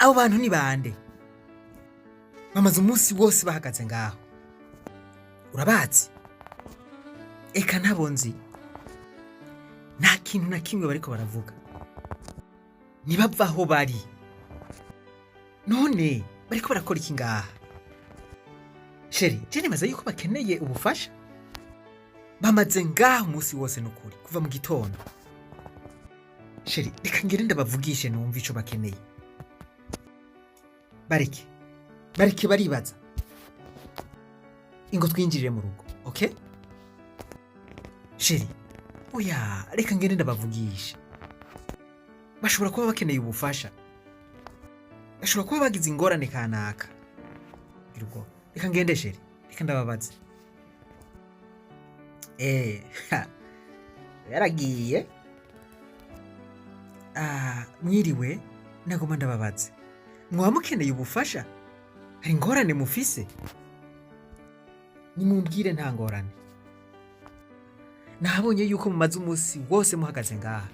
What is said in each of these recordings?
Abo bantu ni bande? Bamaze umunsi wose bahagaze ngaho. Urabazi? Eka, ntabo nzi. Nta kintu na kimwe bariko baravuga, ntibava aho bari. None bariko barakora iki ngaha, chéri? Je nibaza yuko bakeneye ubufasha. Bamaze ngaho umunsi wose, nukuri, kuva mu gitondo. Chéri, reka ngere ndabavugishe, numve ico bakeneye. Bareke, bareke, baribaza. Ingo twinjirire mu rugo. Okay chéri, oya, reka ngende ndabavugisha. Bashobora kuba bakeneye ubufasha, bashobora kuba bagize ingorane kanaka. Gira ubwoba. Reka ngende, chéri, reka ndababaze. Ha, yaragiye. Ah, mwiriwe. Nagomba ndababaze, mwaba mukeneye ubufasha? Hari ingorane mufise? Nimumbwire, nta ngorane. Nabonye yuko mumaze umunsi wose muhagaze ngaha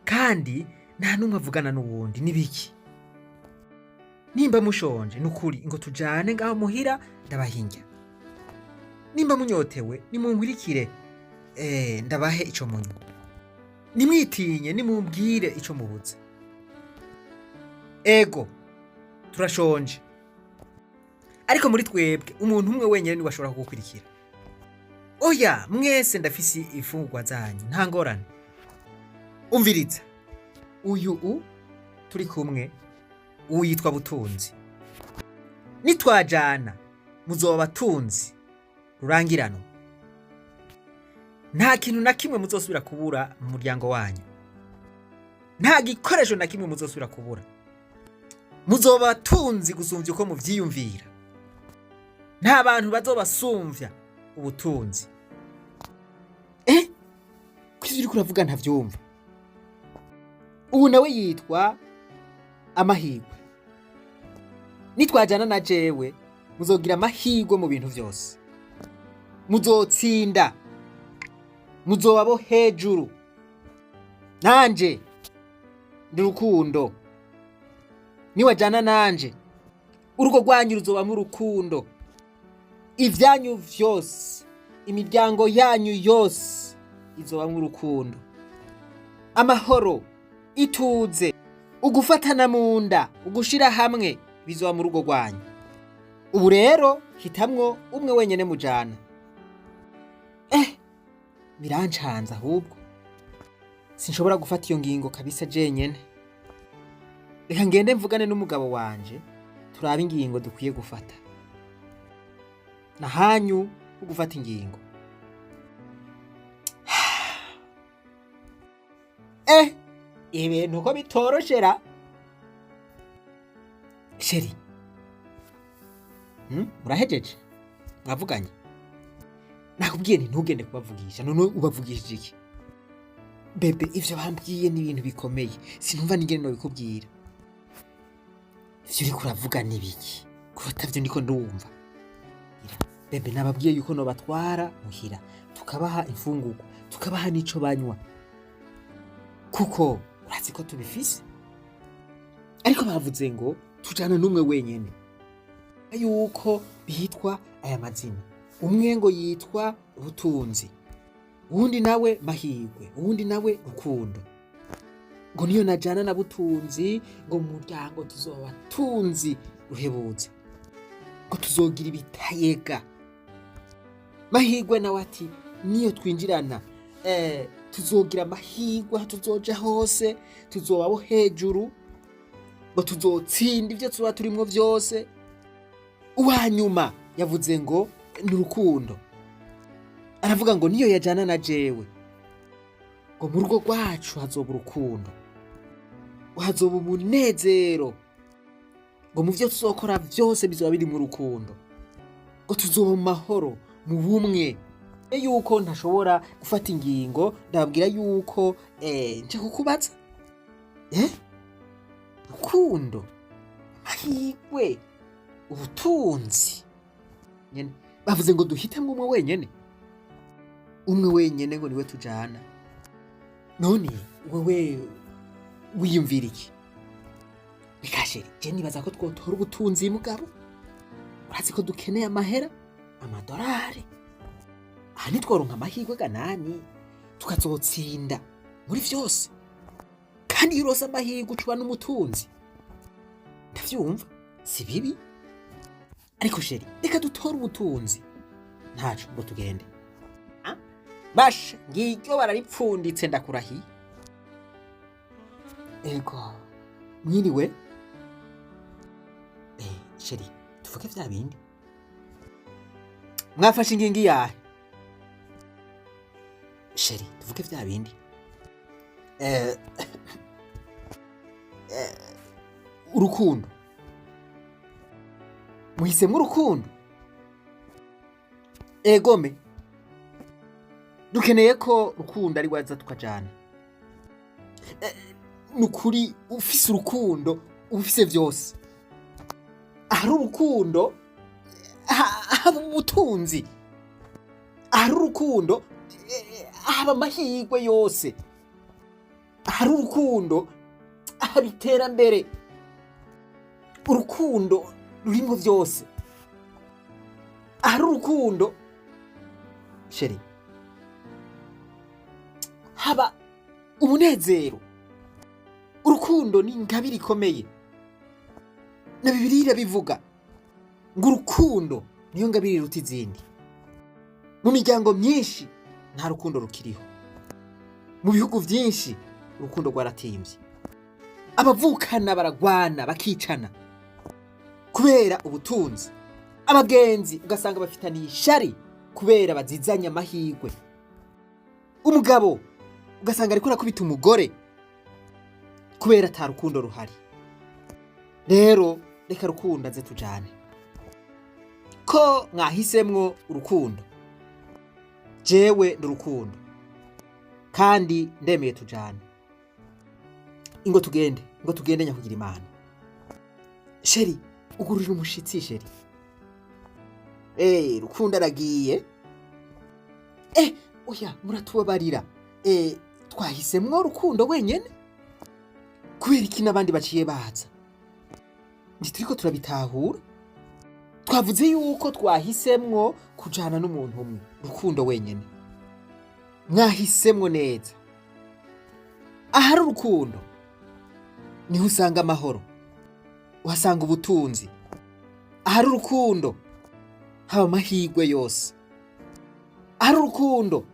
kandi nta n'umwe avugana n'uwundi. Nibiki? Nimba mushonje, nukuri ngo tujane ngaho muhira, ndabahinja. Nimba munyotewe, nimunkurikire, ndabahe ico munywa. Nimwitinye, nimumbwire ico mubuze. Ego, turashonje, ariko muri twebwe umuntu umwe wenyine niwe ashobora kugukurikira. Oya, mwese ndafise imfungurwa zanyu, nta ngorane. Umviriza, uyu turi kumwe, uyu yitwa Butunzi. Nitwajana muzoba abatunzi rurangiranwa. Nta kintu na kimwe muzosubira kubura mu muryango wanyu, nta gikoresho na kimwe muzosubira kubura. Muzoba abatunzi gusumvya uko muvyiyumvira. Nta bantu bazobasumvya ubutunzi. Ko ivyo uriko uravuga ntavyumva? Ubu nawe yitwa Amahirwe. Nitwajana na jewe, muzogira amahirwe mu bintu vyose, muzotsinda, muzoba bo hejuru. Nanje ndi Rukundo. Niwajana nanje, urugo rwanyu ruzobamwo urukundo, ivyanyu vyose, imiryango yanyu yose izobamwo urukundo, amahoro, ituze, ugufatana mu nda, ugushira hamwe bizoba mu rugo rwanyu. Ubu rero hitamwo umwe wenyene mujana. Birancanze ahubwo, sinshobora gufata iyo ngingo kabisa jenyene. Reka ngende mvugane n'umugabo wanje, turabe ingingo dukwiye gufata. Nahanyu ho gufata ingingo. Ibintu ko bitoroshera, chéri. Murahejeje? Mwavuganye? Nakubwiye nti ntugende kubavugisha, none ubavugishije iki? Bébé, ivyo bambwiye ni ibintu bikomeye, sinumva n'ingene nobikubwira. Ivyo uriko uravuga ni biki kuko atavyo ndiko ndumva? Bébé, nababwiye yuko nobatwara muhira, tukabaha imfungurwa, tukabaha n'ico banywa, kuko urazi ko tubifise. Ariko bavuze ngo tujana n'umwe wenyene, yuko bitwa aya mazina: umwe ngo yitwa Butunzi, uwundi nawe Mahirwe, uwundi nawe Rukundo. Ngo niyo najana na Butunzi, ngo mu muryango tuzoba tunzi ruhebuza, ngo tuzogira ibitayega. Mahirwe nawe ati niyo twinjirana, tuzogira amahirwe, aho tuzoja hose tuzoba abo hejuru, ngo tuzotsinda ibyo tuba turimwo vyose. Uwa nyuma yavuze ngo ni Urukundo. Aravuga ngo niyo yajana na jewe, ngo mu rugo rwacu hazoba urukundo, hazoba umunezero, ngo mu byo tuzokora byose bizoba biri mu rukundo, ngo tuzoba mu mahoro, mu bumwe. Yuko ntashobora gufata ingingo, ndababwira yuko nje kukubaza. Rukundo, Amahirwe, Ubutunzi nyene, bavuze ngo duhitemwo umwe wenyene, umwe wenyene ngo niwe tujana. None wewe wiyumvira iki? Reka chéri, je nibaza ko twotora ubutunzi mugabo. Urazi ko dukeneye amahera, amadorari. Aha ntitworonka amahirwe ganani, tukazotsinda muri vyose. Kandi iyo uronse amahirwe ucuba n'umutunzi. Ndavyumva, si bibi. Ariko chéri, reka dutore ubutunzi. Ntaco ngo tugende. Ah, basha, ngiryo bararipfunditse ndakurahiye. Ego, mwiriwe. Chéri, tuvuge vya bindi. Mwafashe ingingo iyahe? Chéri, tuvuge vya bindi. Urukundo. Muhisemwo urukundo? Egome. Dukeneye ko Rukundo ari waza tukajana. Nukuri ufise urukundo, uba ufise vyose. Ahari urukundo haba ubutunzi. Ahari urukundo haba amahirwe yose. Ahari urukundo haba iterambere. Urukundo rurimo vyose. Ahari urukundo, chéri, haba umunezero. Urukundo ni ingabire ikomeye. Na Bibiliya irabivuga ngo urukundo niyo ngabire iruta izindi. Mu miryango myinshi nta rukundo rukiriho. Mu bihugu vyinshi urukundo rwaratimvye. Abavukana baragwana bakicana kubera ubutunzi. Abagenzi ugasanga bafitaniye ishari kubera bazizanye amahirwe. Umugabo ugasanga ariko arakubita umugore kubera ata rukundo ruhari. Rero reka Rukundo aze tujane. Ko mwahisemwo urukundo, jewe ndi urukundo kandi ndemeye tujane. Ingo tugende, ngo tugende nyakugira Imana. Chéri, ugurira umushitsi chéri. Rukundo aragiye. Oya, muratubabarira. Twahisemwo Rukundo wenyene. Kubera iki n'abandi baciye baza? Ntituriko turabitahura. Twavuze yuko twahisemwo kujana n'umuntu umwe, Rukundo wenyene. Mwahisemwo neza. Ahari urukundo niho usanga amahoro, uhasanga ubutunzi. Ahari urukundo haba amahirwe yose. Ahari urukundo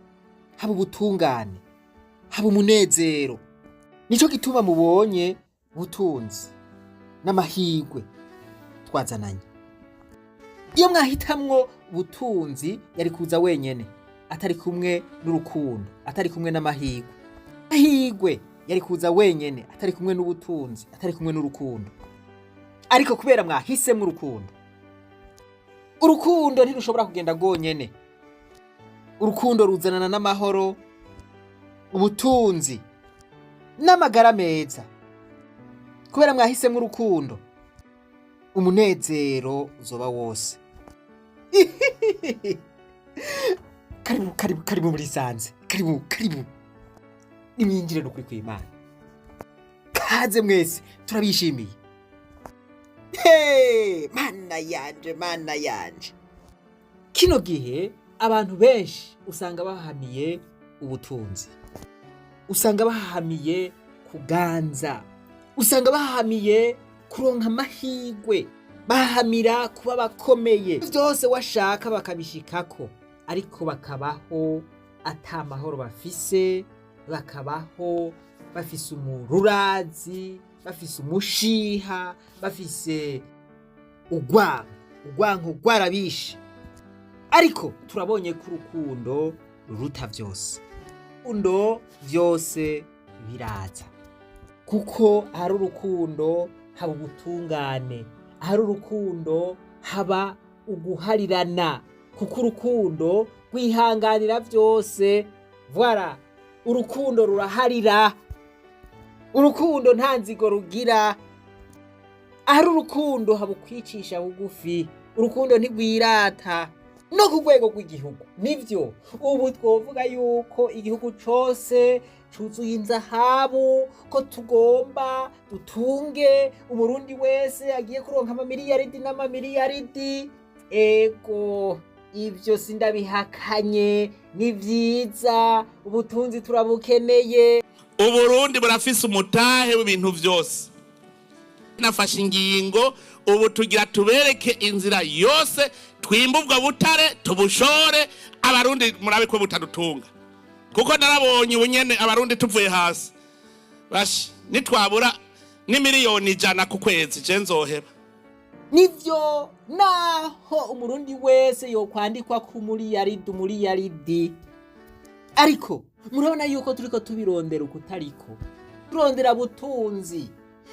haba ubutungane, haba umunezero. Nico gituma mubonye ubutunzi n'amahirwe twazananye. Iyo mwahitamwo ubutunzi yari kuza wenyene, atari kumwe n'urukundo, atari kumwe n'amahirwe. Amahirwe yari kuza wenyene, atari kumwe n'ubutunzi, atari kumwe n'urukundo. Ariko kubera mwahisemwo urukundo, urukundo ntirushobora kugenda rwonyene. Urukundo ruzanana n'amahoro, ubutunzi n'amagara meza. Kubera mwahisemwo urukundo, umunezero uzoba wose. Karibu, karibu, karibu muri sanze. Karibu, karibu. Nimwinjire n'ukuri kw'Imana. Kaze mwese, turabishimiye. Hey, Mana yanje, Mana yanje. Kino gihe abantu benshi usanga bahamiye ubutunzi, usanga bahamiye kuganza, usanga bahamiye kuronka amahirwe, bahamira kuba bakomeye, byose washaka bakabishikako, ariko bakabaho ata mahoro bafise, bakabaho bafise umururazi, bafise umushiha, bafise urwanko, urwanko rwarabishe. Ariko turabonye ko urukundo ruruta vyose. Urukundo vyose biraza, kuko ahari urukundo haba ubutungane, ahari urukundo haba uguharirana, kuko urukundo rwihanganira vyose. Voilà, urukundo ruraharira, urukundo nta nzigo rugira. Ahari urukundo haba ukwicisha bugufi, urukundo ntirwirata. No ku rwego rw'igihugu nivyo, ubu twovuga yuko igihugu cose cuzuye inzahabu, ko tugomba dutunge Umurundi wese agiye kuronka amamiliyaridi n'amamiliyaridi. Ego, ibyo sindabihakanye, ni vyiza, ubutunzi turabukeneye. Uburundi burafise umutahe w'ibintu vyose. Nafashe ingingo ubu, tugira tubereke inzira yose twimba ubwo butare, tubushore. Abarundi murabe ko butadutunga, kuko narabonye ubunyene abarundi tuvuye hasi bashi nitwabura n'imiliyoni 100 ku kwezi, je nzoheba. Nivyo, naho Umurundi wese yokwandikwa ku muriyaridi umuriyaridi, ariko murabona yuko turiko tubirondera ukutariko turondera butunzi,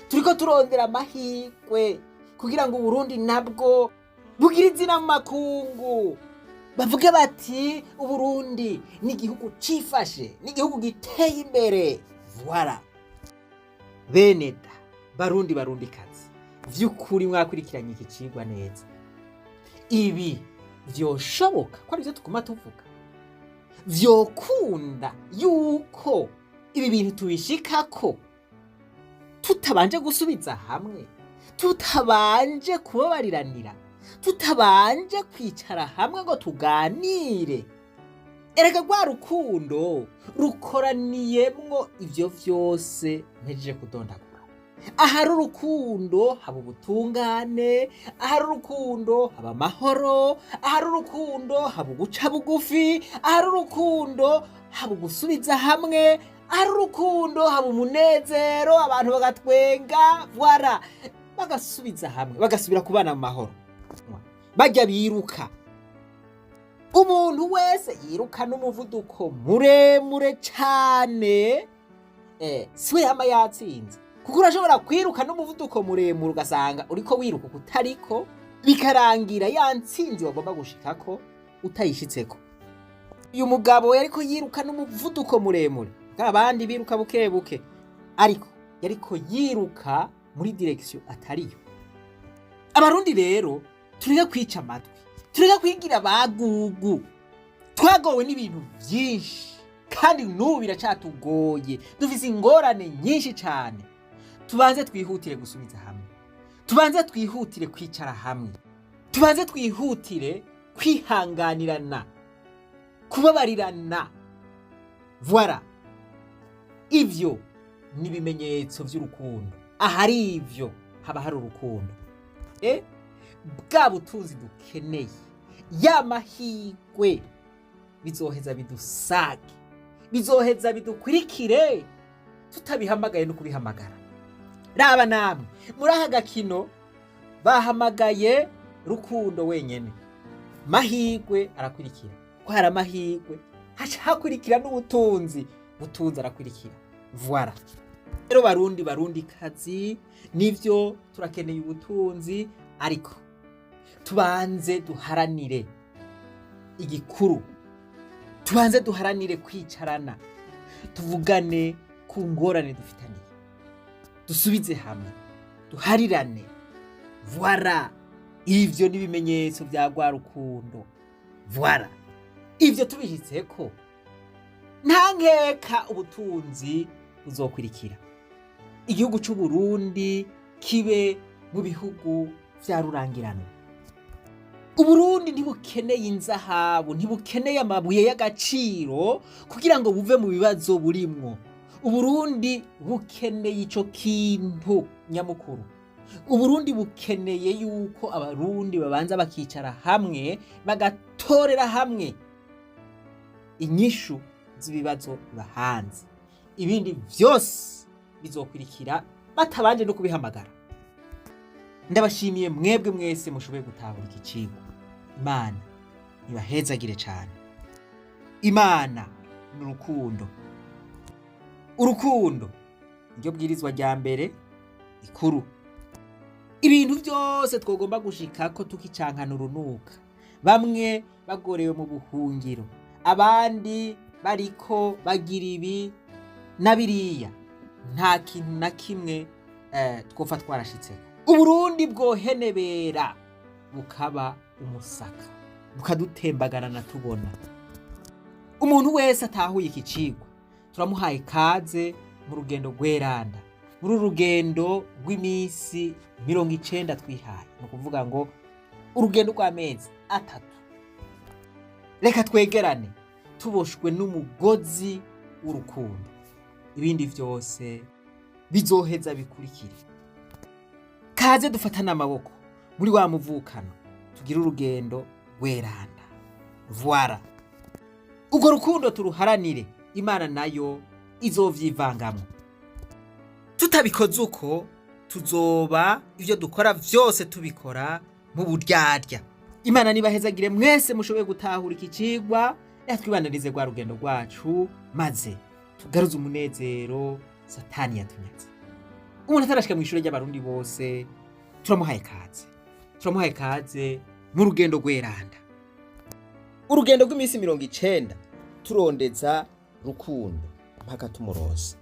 turiko turondera amahirwe kugira ngo Uburundi nabwo bugire izina mu makungu, bavuge bati Uburundi ni igihugu cifashe, ni igihugu giteye imbere. Voilà. Beneda Barundi, Barundikazi, vy'ukuri mwakurikiranye iki cigwa neza. Ibi vyoshoboka ko arivyo tuguma tuvuga? Vyokunda yuko ibi bintu tubishikako tutabanje gusubiza hamwe, tutabanje kubabariranira, tutabanje kwicara hamwe ngo tuganire? Erega rwa rukundo rukoraniyemwo ivyo vyose mpejeje kudondagura. Ahari urukundo haba ubutungane, ahari urukundo haba amahoro, ahari urukundo haba uguca bugufi, ahari urukundo haba ugusubiza hamwe, ahari urukundo haba umunezero, abantu bagatwenga. Voilà, bagasubiza hamwe, bagasubira kubana mu mahoro. Bajya biruka, umuntu wese yiruka n'umuvuduko muremure cane siwe yama yatsinze, kuko urashobora kwiruka n'umuvuduko muremure ugasanga uriko wiruka ukutariko, bikarangira ya ntsinzi wagomba gushikako utayishitseko. Uyu mugabo yariko yiruka n'umuvuduko muremure, abandi biruka buke buke, ariko yariko yiruka muri direction atariyo. Abarundi rero, tureke kwica amatwi, tureke kwigira bagugu. Twagowe n'ibintu byinshi kandi n'ubu biracatugoye, dufise ingorane nyinshi cyane. Tubanze twihutire gusubiza hamwe, tubanze twihutire kwicara hamwe, tubanze twihutire kwihanganirana, kubabarirana. Voilà, ivyo ni ibimenyetso vy'urukundo. Ahari ivyo haba hari urukundo. Bwa butunzi dukeneye, ya mahirwe, bizoheza bidusage, bizoheza bidukurikire tutabihamagaye no kubihamagara. Raba namwe muri aka gakino, bahamagaye Rukundo wenyene, mahirwe arakurikira. Ko hari amahirwe, haca hakurikira n'ubutunzi, butunzi arakurikira. Voilà. Rero Barundi, Barundi kazi, nivyo turakeneye ubutunzi, ariko tubanze duharanire igikuru, tubanze duharanire kwicarana, tuvugane ku ngorane dufitaniye, dusubize hamwe, duharirane. Voilà, ivyo ni ibimenyetso vya rwa rukundo. Voilà, ivyo tubishitseko, nta nkeka ubutunzi buzokurikira, igihugu c'u Burundi kibe mu bihugu vya rurangiranwa. Uburundi ntibukeneye inzahabu, ntibukeneye amabuye y'agaciro kugira ngo buve mu bibazo burimwo. Uburundi bukeneye ico kintu nyamukuru. Uburundi bukeneye yuko Abarundi babanza bakicara hamwe, bagatorera hamwe inyishu z'ibibazo bahanze. Ibindi vyose bizokurikira batabanje no kubihamagara. Ndabashimiye mwebwe mwese mushoboye gutahura iki cigwa. Imana ibahezagire cane. Imana ni urukundo. Urukundo niryo bwirizwa rya mbere ikuru. Ibintu byose twogomba gushikako tukicankana urunuka, bamwe bagorewe mu buhungiro, abandi bariko bagira ibi na biriya, nta kintu na kimwe twopfa twarashitseko. Uburundi bwohenebera bukaba umusaka, bukadutembagarana tubona. Umuntu wese atahuye iki cigwa, Turamuhaye kaze mu rugendo rweranda, muri uru rugendo rw'iminsi 90 twihaye, ni ukuvuga ngo urugendo rw'amezi 3. Reka twegerane tuboshwe n'umugozi w'urukundo, ibindi vyose bizoheza bikurikire. Kaze dufatane amaboko muri wa muvukano, tugire urugendo rweranda. Voila, urwo rukundo turuharanire, Imana nayo izovyivangamwo. Tutabikoze uko, tuzoba ivyo dukora vyose tubikora mu buryarya. Imana nibahezagire mwese mushoboye gutahura iki cigwa. Reka twibananize rwa rugendo rwacu, maze tugaruze umunezero Satani yatunyaze. Umuntu atarashika mu ishure ry'Abarundi bose, turamuhaye kaze, turamuhaye kaze mu rugendo rweranda, urugendo rw'iminsi 90 turondeza rukundo mpaka tumuronse.